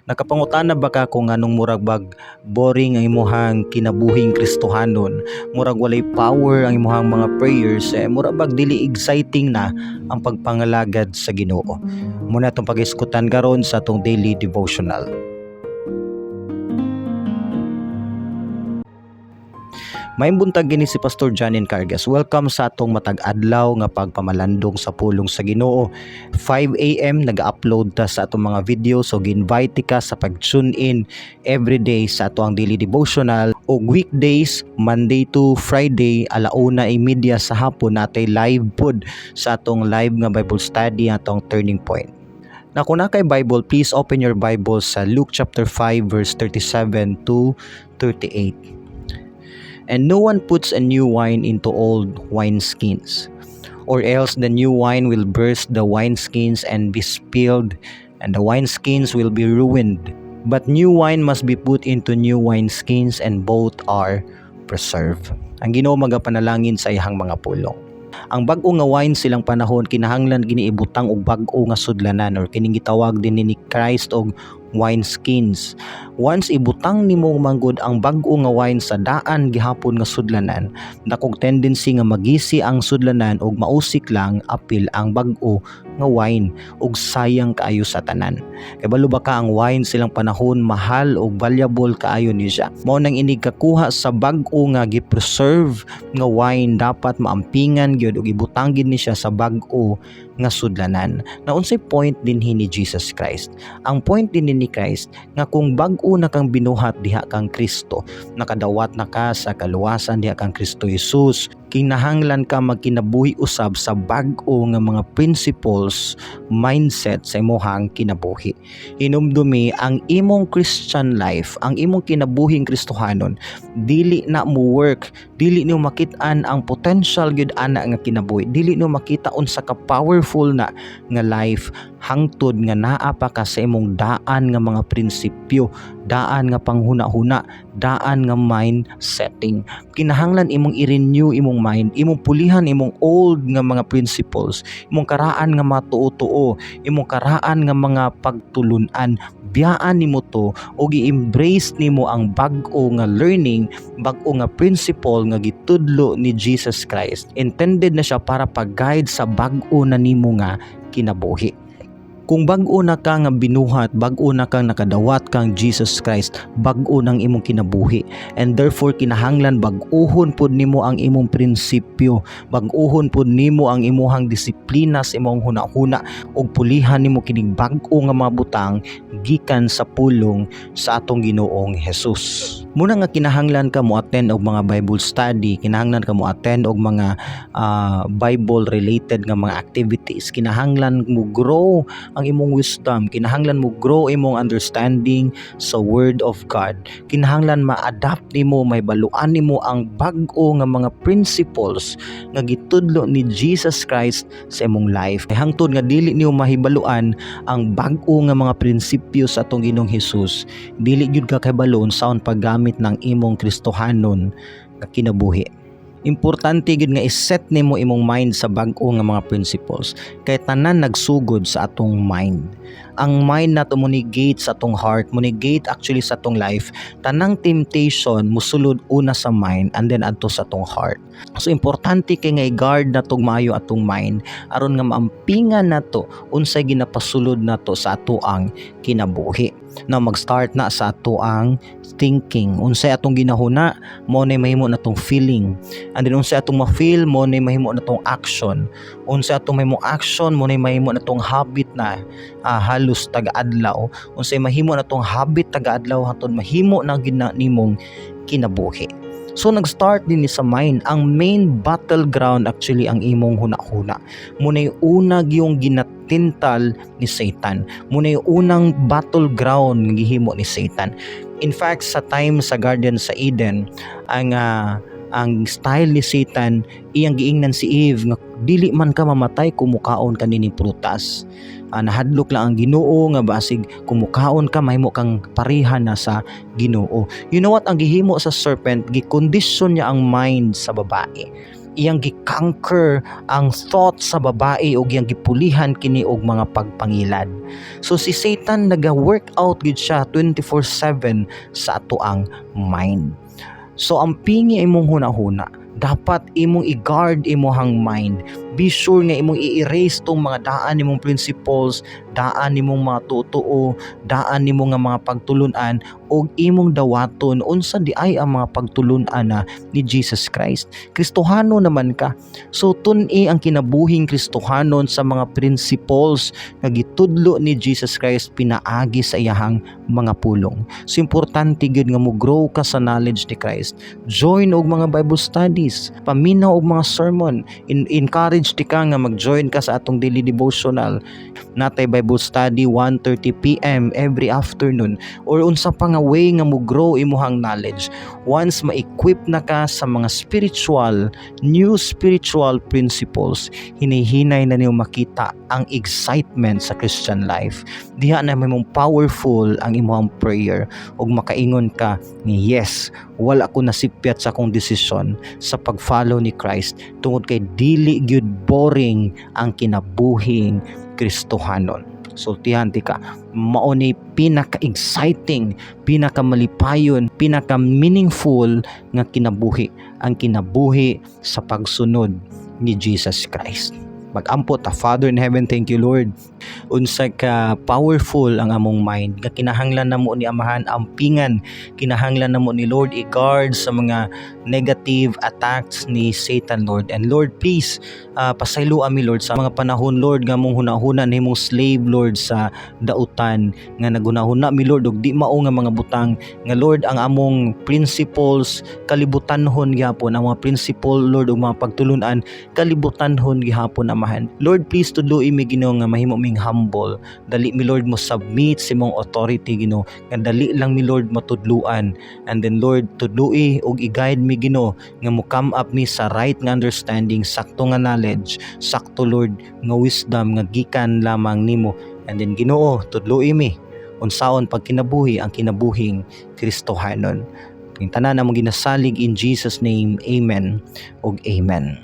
Nakapangutana ba ka kung nganong murag bag boring ang imuhang kinabuhing Kristohanon, murag walay power ang imuhang mga prayers, eh, murag bag dili exciting na ang pagpangalagad sa Ginoo? Mao na atong pag-iskutan karon sa atong daily devotional. Maayong buntag, kini si Pastor Janin Cargas. Welcome sa atong matag adlaw nga pagpamalandong sa pulong sa Ginoo. 5 a.m. nag-upload ta sa atong mga video, so gi-invite ka sa pag-tune in every day sa atong daily devotional ug weekdays, Monday to Friday, 1:30 sa hapon natay live pod sa atong live nga Bible study, atong Turning Point. Na kung naa kay Bible, please open your Bible sa Luke chapter 5 verse 37 to 38. "And no one puts a new wine into old wineskins, or else the new wine will burst the wineskins and be spilled, and the wineskins will be ruined. But new wine must be put into new wineskins, and both are preserved." Ang Ginoo magapanalangin sa iyang mga pulong. Ang bag-o nga wine silang panahon kinahanglan gini ibutang og bag-o nga sudlanan or kining gitawag din ni Christ og wineskins. Once ibutang nimo manggod ang bag-o nga wine sa daan gihapon nga sudlanan, dakog tendency nga magisi ang sudlanan ug mausik lang apil ang bag-o nga wine ug sayang kaayo sa tanan. Kay balo ba ka, ang wine silang panahon mahal ug valuable kaayo ni siya. Mao nang inig kakuha sa bag-o nga gi-preserve nga wine, dapat maampingan gyud ug ibutang gid ni siya sa bag-o nga sudlanan. Na unsay point dinhi ni Jesus Christ? Ang point din ni Christ nga kung bag-o na kang binuhat diha kang Kristo, nakadawat na ka sa kaluwasan diha kang Kristo Jesus, kinahanglan ka magkinabuhi usab sa bag-o nga mga principles, mindset sa imuhang kinabuhi. Hinumdumi ang imong Christian life, ang imong kinabuhing Kristohanon, dili na mo work, dili nimo makit-an ang potential gyud ana nga kinabuhi, dili nimo makita unsa ka powerful na nga life hangtod nga naa pa ka sa imong daan nga mga prinsipyo, daan nga panghuna-huna, daan nga mind setting. Kinahanglan imong i-renew imong mind, imong pulihan imong old nga mga principles, imong karaan nga matuo-tuo, imong karaan nga mga pagtulunan. Biyaan nimo to ug i-embrace nimo ang bag-o nga learning, bag-o nga principle nga gitudlo ni Jesus Christ. Intended na siya para pag-guide sa bag-o na nimo nga kinabuhi. Kung bag-o na ka nga binuhat, bag-o na kang nakadawat kang Jesus Christ, bag-o nang imong kinabuhi. And therefore kinahanglan bag-uhon pud nimo ang imong prinsipyo, bag-uhon pud nimo ang imuhang disiplina sa imong hunahuna ug pulihan nimo kining bag-o nga mga butang gikan sa pulong sa atong Ginoong Jesus. Muna nga kinahanglan ka mo attend og mga Bible study, kinahanglan ka mo attend og mga Bible related nga mga activities, kinahanglan mo grow ang imong wisdom, kinahanglan mo grow imong understanding sa Word of God. Kinahanglan ma-adapt nimo, mahibaluan nimo ang bag-o nga mga principles nga gitudlo ni Jesus Christ sa imong life. Kay hangtod nga dili nimo mahibaluan ang bag-o nga mga prinsipyo sa atong Ginoong Hesus, dili gyud ka kahibalo unsaon paggamit ng imong Kristohanon nga kinabuhi. Importante gyud nga i-set nimo imong mind sa bag-o nga mga principles kay tanan nagsugod sa atong mind. Ang mind nato mo ni gate sa atong heart, mo ni gate actually sa atong life. Tanang temptation musulod una sa mind and then adto sa atong heart. So importante kay nga i-guard nato maayo atong mind aron nga maampingan nato unsay ginapasulod nato sa atoang kinabuhi. Now mag-start na sa atoang thinking. Unsay atong ginahuna, mao nay mahimo natong feeling. And then unsay atong ma-feel, mao nay mahimo natong action. Unsay atong mahimo action, mao nay mahimo natong habit na halos taga-adlaw. Unsay mahimo natong habit taga-adlaw, hangtod mahimo na gyud na nimong kinabuhi. So nag-start din ni sa mind. Ang main battleground actually ang imong huna-huna. Mao nay una yung ginatintal ni Satan. Mao nay unang battleground nga gihimo ni Satan. In fact, sa time sa Garden sa Eden, ang style ni Satan, iyang giingnan si Eve nga dili man ka mamatay kung mukaon ka nining prutas. Nahadlok lang ang Ginoo nga basig kung mukaon ka, mahimo kang pareha na sa Ginoo. You know what ang gihimo sa serpent? Gikondisyon niya ang mind sa babae. Iyang gi-conquer ang thought sa babae ug iyang gipulihan kini og mga pagpangilad. So si Satan, naga-work out gid siya 24/7 sa atoang mind. So ampingi imong hunahuna. Dapat imong i-guard imong mind. Be sure nga imong i-erase tong mga daan nimong principles, daan nimong mga tutuo, daan nimo nga mga pagtulunan ug imong dawaton unsa di ay ang mga pagtulunan na ni Jesus Christ. Kristohano naman ka. So tun-i ang kinabuhing Kristohanon sa mga principles nga gitudlo ni Jesus Christ pinaagi sa iyahang mga pulong. So importante gyud nga mo grow ka sa knowledge ni Christ. Join og mga Bible studies, paminaw og mga sermon, encourage ti ka nga mag-join ka sa atong daily devotional. Natay Bible study 1:30 PM every afternoon or unsa pa nga way nga mo grow imuhang knowledge. Once ma-equip na ka sa mga spiritual, new spiritual principles, hinihinay na niyo makita ang excitement sa Christian life. Diha na mong powerful ang imuhang prayer ug makaingon ka nga, "Yes, wala ko nasipyat sa akong desisyon sa pag-follow ni Christ," tungod kay dili gyud boring ang kinabuhing Kristohanon. Sultihan ti ka, mao ni pinaka-exciting, pinaka-malipayon, pinaka-meaningful nga kinabuhi, ang kinabuhi sa pagsunod ni Jesus Christ. Mag-ampo ta. Father in heaven, thank you, Lord. Unsa ka powerful ang among mind nga kinahanglan namo ni, Amahan, ampingan, kinahanglan namo ni, Lord, i-guard sa mga negative attacks ni Satan, Lord. And Lord, please pasaylo ami, Lord, sa mga panahon, Lord, nga mong hunahuna nahimong slave, Lord, sa dautan nga nagunahuna mi, Lord, og di mao nga mga butang nga, Lord, ang among principles kalibutanhon gihapon, ang mga principle, Lord, ug mga pagtulunan kalibutanhon gihapon, Amahan. Lord, please tudloi mi, Ginoo, nga mahimo ming humble. Dali mi, Lord, mo submit sa imong authority, Ginoo, nga dali lang mi, Lord, matudluan. And then, Lord, tudloi ug i-guide mi, Ginoo, nga mo come up mi sa right nga understanding, sakto nga knowledge, sakto, Lord, nga wisdom nga gikan lamang nimo. And then, Ginoo, tudloi mi unsaon pagkinabuhi ang kinabuhing Kristohanon. Ang tanan among ginasalig in Jesus' name. Amen ug amen.